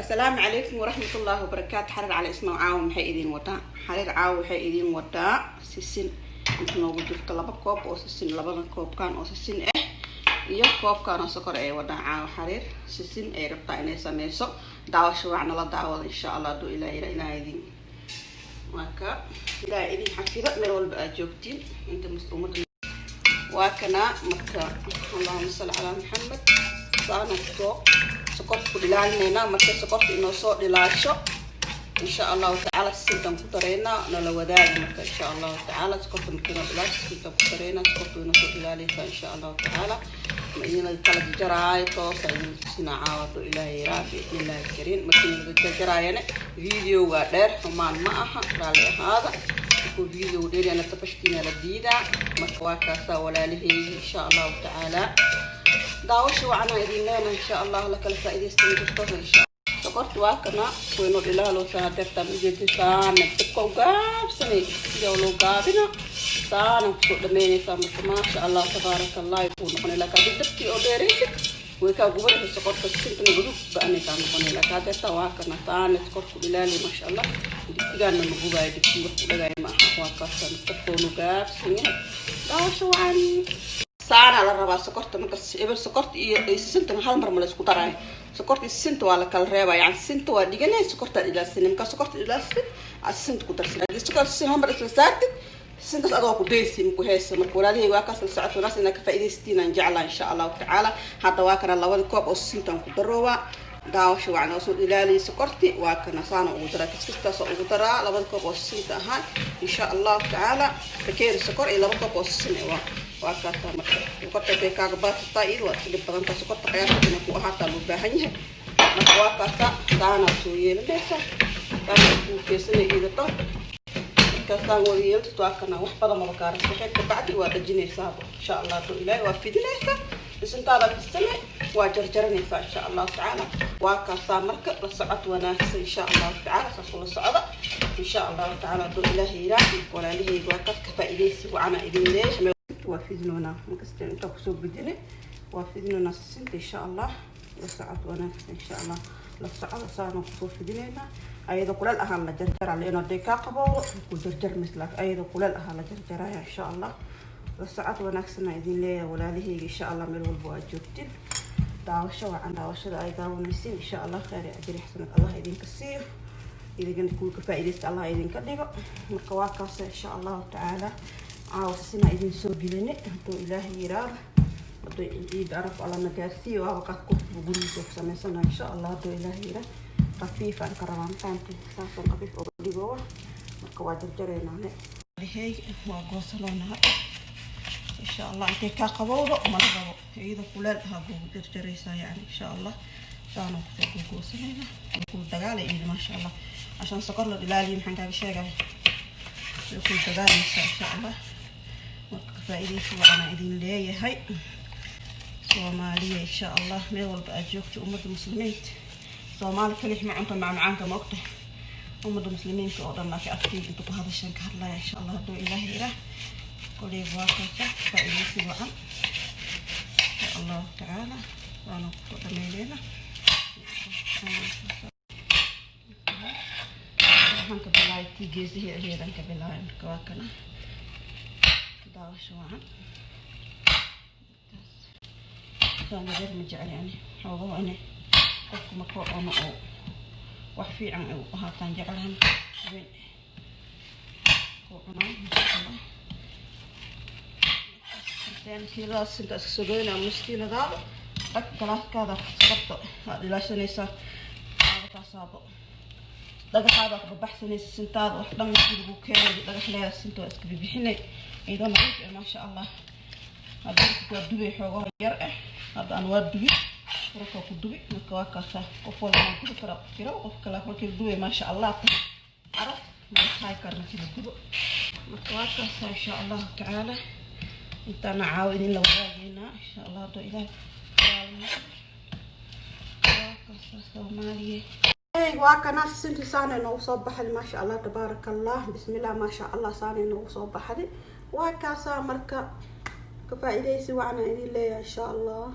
Asalaamu calaykum waraxmatullaahi wabarakaatu. Xariir Cali Ismail caawa maxay idiin wadaa? Xariir caawa waxay idiin wadaa sisin. Inta noogu jirto 2 koob oo sisin, labadan koobkan oo sisin ah iyo koobkan oo sokor ay wadaa. Caawa Xariir sisin ay rabtaa inay sameyso. Daawasho wac, nala daawada insha Allah. Hadduu Ilaah ira, Ilaah idin waa ka Ilaah idin xafido meel walba aad joogtiin inta ummadda. Waa kanaa marka, allahuma salli calaa Maxamed. Saana kusoo sokorta ku dhilaalinaynaa. Markay sokorta inoo soo dhilaasho, insha Allahu tacaala, sisintan ku dareynaa. Nala wadaagi marka, insha Allahu tacaala. Sokorta markay inoo dhilaasho, sisintan ku dareynaa. Sokorta inoo soo dhilaaleysaa, insha Allahu tacaala. Ma idin kala jarjaraayo, toosa idin tusinaa caawa, hadduu Ilaahay yiraa, biidni Illaahi alkariim. Markii laga jarjaraayana video waa dheer, xumaan ma aha, raalli ahaada. Markuu video dheeryana tabashkiina la diidaa. Marka waa kaasaa, walaalaheygi, insha Allahu tacaala. Daawasha wacanaa idin leena, insha Allah, la kala faa'iidaysan jirto insha. Sokorta waa kana, waynu dhilaaloosaa hadeertaan ujeedi. Saana dabka u gaabsanay, sida loo gaabina saana kusoo dhameynaysaa. Marka maasha Allah, tabaaraka Allah kuu noqonay. Laakiin haddii dabkii oo dheeraysid, way kaa gubanaysa sokorta, sintana gudub ba-anay kaa noqonay. Laakiin hadeertaan waa kana, saana sokorta ku dhilaaliya, maasha Allah. Digsigaana ma gubaayo, digsi wax ku dhagaayo ma aha. Waa kaasaan, dabkoonu gaabsan yahay. Daawasha wacan. Saana la rabaa sokorta marka eber. Sokorta iyo sisinta hal mar ma la isku daraayo. Sokorta iyo sisinta waa la kala reebaa. Yani sisinta waa dhiganay, sokorta dhilaalsanay. Markaa sokorta dhilaalsid, aad sisinta ku darsan. Haddii sokorta sisin hal mar isla saartid, sisintaas adoo ku daysi maku heesa. Marka walaalihey, waa kaas, la socodka wanaagsan. Inaad ka faa'iidaystiin aan jeclaa, insha Allahu tacaala. Hadda waa kana, labada koob oo sisintaan ku daroobaa. Daawasha wacan. Oo soo dhilaaliyay sokorti, waa kana, saana ugu daraa, kiskistaasoo ugu daraa labada koob oo sisinta ahaa, insha Allahu tacaala. Bakeeri sokor iyo 2 koob oo sisin waa kaasaa. Marka sokorta haday kaaga baatataa, iyada waa iska dhib badantaa. Sokorta qiyaasta inay ku ahaataa loo baahan yahay. Marka waa kaasa, saanaa soo yeelanaysa, saana kuu keesanay iyada dhan. Markaasaan wada yeeltid, waa kana, wax badan maba kaarasa. Kabacdi waa dhajinaysaaba, insha Allah, haduu Ilaahay. Waa fidinaysaa bisintaada, fisane waa jarjaranaysaa, insha Allahu tacaala. Waa kaasaa. Marka la socod wanaagsan, insha Allahu tacaala. Saas ula socda, insha Allahu tacaala, hadduu Ilaahay yiraa. Marka walaalahayga, waa kaas, ka faa'iidaysi wacana idin leeyahay. Waa fidinoonaa markasta intaa kusoo bedele, waa fidinoonaa sisinta, insha Allah. La socod wanaagsan, insha Allah, la socda. Saana kusoo fidinaynaa. Ayadoo kuleel ahaan la jarjaraa, leeno hadday kaa qabowdo ku jarjarmays, laakiin ayadoo kuleel ahaan la jarjaraya, insha Allah. La socod wanaagsan aan idin leeyahay, walaalahayga, insha Allah, meel walba waa joogtin. Daawasho wacan. Daawashada ay daawanaysiin, insha Allah, khayr iyo ajri xasanad Allah idinka siiyo, idinkana kuwa ka faa'iidaysta Allah idinka dhigo. Marka waa kaasa, insha Allahu tacaala. Caawa sisinaa idin soo gelinay, hadduu Ilaahay yiraahdo. Hadduu ciid Araf Alla na gaarsiiyo, waaba qaad qofba gurigiisa ku samaysana, insha Allah, hadduu Ilaahay yiraahdo. Khafiif aan ka rabaa, mafahamti? Saasaan khafiif uga dhigowa. Marka waa jarjaraynaa hey, waa goosanoonaa, insha Allah. Intay kaa qabowdo mala rabo, iyada kuleel ahaa buu jarjaraysaa yani, insha Allah. Saanaan kusoo googoosanayna kul dagaalay iyada, maasha Allah. Cashaan sokor la dhilaaliyo, maxaan kaaga sheegaya? Way kul dagaalaysaa, insha Allah. Marka ka faa'iidaysi wacanaa idin leeyahay, Soomaaliya, insha Allah, meel walba aad joogto. Ummadda Muslimiinta, Soomaali kalix ma cunto macmacaanka, ma ogtahay? Ummadda Muslimiinta oo dhan, laakiin afkeyga inta ku hadashan ka hadlaya, insha Allah, hadduu Ilaahay yiraah. Koleyba waa kaasa, faa'iidaysi wacan, insha Allahu tacaala. Waana kusoo dhameyneyna. Waxaan ka bilaabay tii geesihii aheedaan ka bilaabay. Marka waa kana, daawasho wacan. Saana reer ma jecel yani, xoogaho inay qofku markuu cuno oo wax fiican ay u ahaataan jeclahan weyn kuu cunaa, insha Allah. Kiiladaas inta iska soo goynaa, nus kiiladaada dhag, galaaskaada sokorta aad ilaashanaysaa taasaabo, dhagaxaada ka babaxsanaysa sintaada. Wax dhan markii lagu keenay dhagax leeyaa, sinta waa iska bibixinay iyadoo nadiif ah, maasha Allah. Hadda waa dubay xoogaha yar ah, hadda aan waa dubi, furaka ku dubi. Marka waa kaasa, qof walba waa dubi karaa jiro, qof kale markii la dubay, maasha Allah, caraf ma tahay kar markii la dubo. Marka waa kaasa, insha Allahu tacaala. Intaana caawo idin la wadaagaynaa, insha Allah, hadduu Ilaah. Waa kaasa, Soomaaliya. Waa kana, sisintii saanay noogu soo baxday, maasha Allah, tabaaraka Allah, bismillah, maasha Allah, saanay noogu soo baxday. Waa kaasaa. Marka ka faa'iidaysi wacna idin leeyahay, insha Allah.